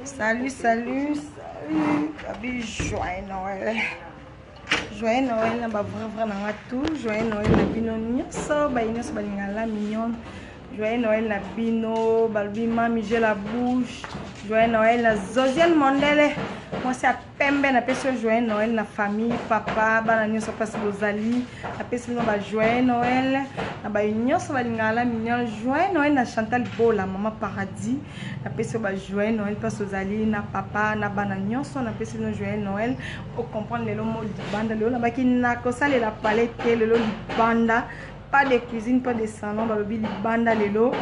Salut, salut, salut. Babi, joyeux Noël. Joyeux Noël na ba vrai vrai na nga tout. Joyeux Noël na bino nyonso, ba nyonso balinga la mignonne. Joyeux Noël na bino, balobi mami j'ai la bouche. Joyeux Noël na Zosiane Mondele. Mwasi ya pembe napesi yo joyeux Noël na famille, papa, bana nyonso place bozali. Napesi bino ba joyeux Noël na baye nyonso balingaka la mignonne. Joyeux Noël na Chantal Bola, mama paradis. Napesi yo ba joyeux Noël place ozali na papa na bana nyonso. Napesi bino joyeux Noël. Ocomprendre lelo mo libanda lelo nabaki nakosalela palais te lelo libanda pas de cuisine pas de salon balobi libanda lelo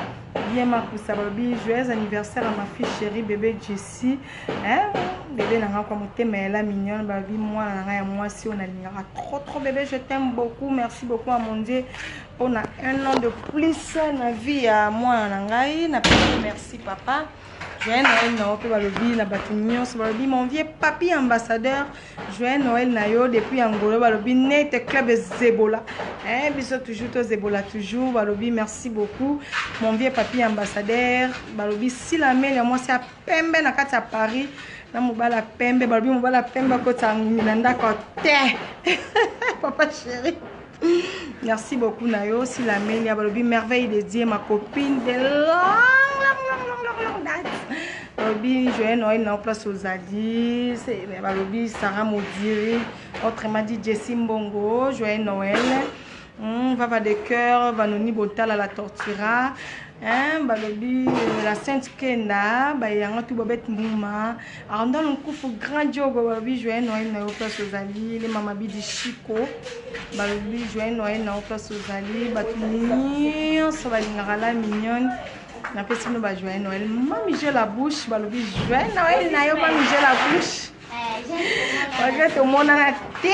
bien makusa balobi joyeux anniversaire à ma fille chérie bébé Jessie hein bébé na nga kwa motema ya la mignonne balobi mwana na nga ya mwasi oyo nalingaka trop trop bébé je t'aime beaucoup merci beaucoup à mon Dieu mpona un an de plus na vie ya mwana na ngai napesi merci papa. Joyeux Noël na yo mpe balobi na bato nyonso balobi mon vieux papi ambassadeur joyeux Noël na yo depuis Angola balobi net club Zebola hein, biso toujours to Zebola toujours balobi merci beaucoup mon vieux papi ambassadeur balobi sila mele ya mwasi ya pembe na kati ya Paris na mobali ya pembe balobi mobali ya pembe akotisa ngungi na ndako te papa chéri. Merci beaucoup Nayo, Sila Melia, balobi merveille de Dieu, ma copine de long, long, long, long, long, long date. Balobi joyeux Noël na place ozali, balobi Sarah Modiri, autrement dit Jessie Mbongo, joyeux Noël. Vava de cœur, Vanoni Botala la tortura. Hein, balobi la Sainte Kenda, bayanga tout babette Mbuma. Arndon Nkufu grand jogo balobi joyeux Noël na yo place ozali, les mama bidi Chico. Balobi joyeux Noël na yo place ozali, bato nyonso balingaka la mignonne. Napesi bino ba joyeux Noël. Mami j'ai la bouche, balobi joyeux Noël na yo mami j'ai la bouche. Malgré tomonana te,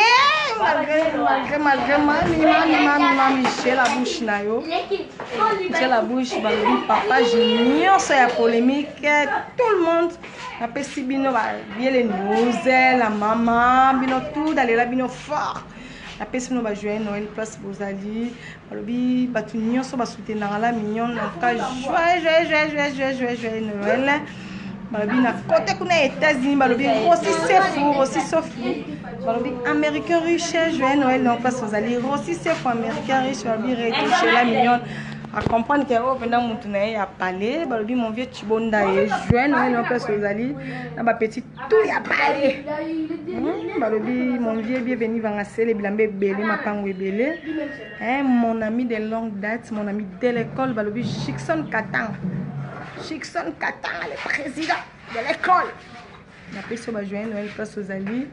malgré malgré malgré mami mami mami mami j'ai la bouche na yo. J'ai la bouche balobi papa nyonso ya polémique, tout le monde. Napesi bino ba biele news la mama bino tout dalela bino fort. Napesi bino ba joyeux Noël place bozali balobi bato nyonso basoutenaka la mignonne en tout cas joyeux joyeux joyeux joyeux joyeux joyeux joyeux Noël. Balobi na côté kuna ya États-Unis balobi Rossi Sefu Rossi Sofu balobi américain riche joyeux Noël na place ozali Rossi Sefu américain riche balobi retouche la mignonne à comprendre que oyo mpenza mutu na ye ya palais balobi mon vieux Chibonda ye joyeux Noël na place ozali na ba petit tout ya palais. Balobi mon vieux bienvenue vangasele bilamba ebele mapango ebele. Hein, mon ami de longue date, mon ami de l'école balobi Jackson Katanga. Jackson Katanga le président de l'école. Napesi yo ba joyeux Noël place ozali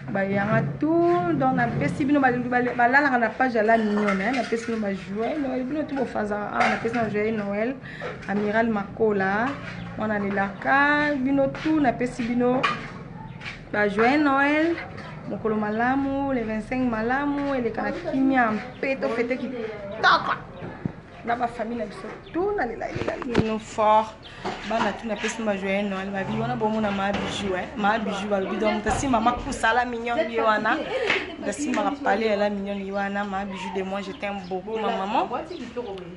bayanga tout donc napesi bino balalaka na page ya la mignonne hein, napesi bino ba joyeux Noël bino tout bofazaka awa napesi na joyeux Noël Amiral Makola mwana lelaka bino tout napesi bino ba joyeux Noël mokolo malamu le 25 malamu eleka na kimia mpe tofete kitoko na ba famille na biso tout na lela lela bino fort bana tout napesi ba joyeux Noël babi wana bomona ma bijou hein ma bijou balobi donc moto asimba makusa la mignonne ye wana moto asimbaka palais ya la mignonne ye wana ma bijou de moi je t'aime beaucoup ma maman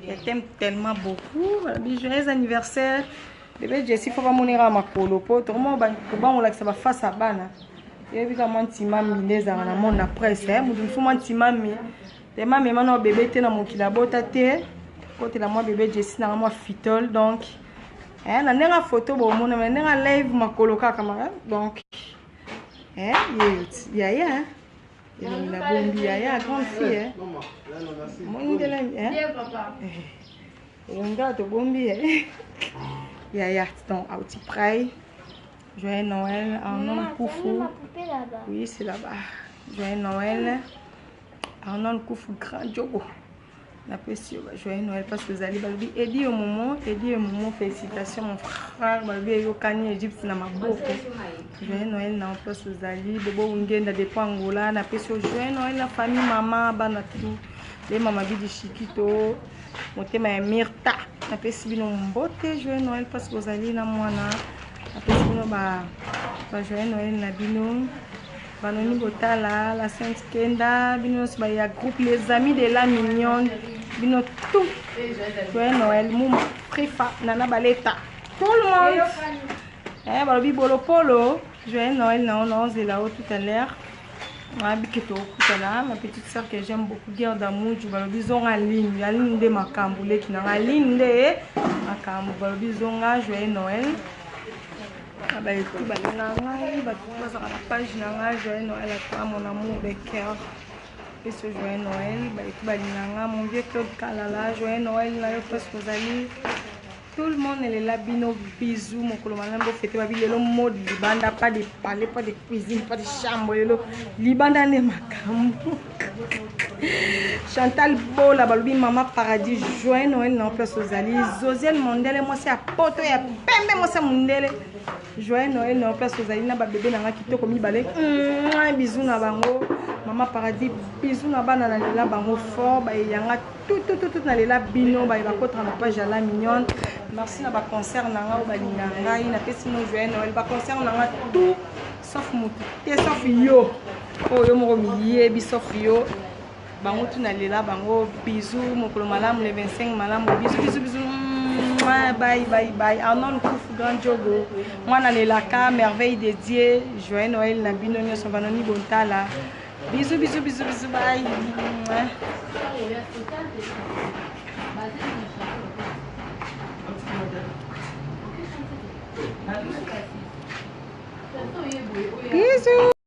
je t'aime tellement beaucoup balobi joyeux anniversaire bébé Jessie faut bamonera makolo po tokoma kobangolakisa ba face ya bana yebi ka mwa ntimami nde ezalaka na monde na presse hein moto mosusu mwa ntimami tema mema na bébé te na mokili abota te kotela mwa bébé Jessie nanga mwa fitol donc hein na ndenge photo bomona mais ndenge live makolo kaka ma donc hein ye yaya elongi na bombi yaya grande fille hein moni ndela hein elongi kaka tobombi hein yaya donc auti prai joyeux Noël Arnold Koufu. Oui, c'est là-bas. Joyeux Noël Arnold Koufu grand jogo. Napesi yo ba joyeux Noël parce que ozali balobi Edi Omomo, Edi Omomo félicitations mon frère balobi eyokani Egypte na maboko. Joyeux Noël na place ozali Bobo Ngenda depuis Angola napesi yo joyeux Noël na famille mama bana tout. Les mama bidi Chikito motema ya Mirta napesi bino mbote joyeux Noël parce que ozali na mwana napesi bino ba joyeux Noël na bino banoni botala la Sainte Kenda bino nyonso ba ya groupe les amis de la mignonne bino tout joyeux Noël muma Prifa nana baleta. Tout le monde. Eh, balobi bolopolo. Joyeux Noël na ona ozela o tout à l'heure. Nayebi ke tokokutana ma petite sœur que j'aime beaucoup guerre d'amour balobi zonga ligne ya ligne nde makambo leki na nga ligne nde makambo balobi zonga joyeux Noël baetu balinga ngai bato bazalaka na page na ngai joyeux Noël à toi mon amour de cœur peso joyeux Noël baetu balinga nga mon vieux Claude Kalala joyeux Noël na yo place ozali Tout le monde elela bino bisous mokolo malamu bofete babi lelo mode libanda pas de palais pas de cuisine pas de chambre lelo libanda nde makambo Chantal Bola balobi mama paradis joyeux Noël na place ozali Zosiane Mondele mwasi ya poto ya pembe mwasi ya mondele joyeux Noël na place ozali na babebe na nga kitoko mibale bisous na bango mama paradis bisous na bana na lela bango fort bayeyanga tout tout tout tout nalela bino baye bakotaka na page ya la mignonne merci na baconcert na nga oyo balinga ngai napesi no joyeux noël baconcert na nga tout sauf motu te sauf yo oyo yo moko miyebi sauf yo bango tu nalela bango bisou mokolo malamu le 25 malamu bisou bisou bisou bye bye bye arnold kufu grand jogo mwana lelaka merveille de dieu joyeux noël na bino nyonso vanoni bontala Bisous, bisous, bisous, bisous, bye. Bisous.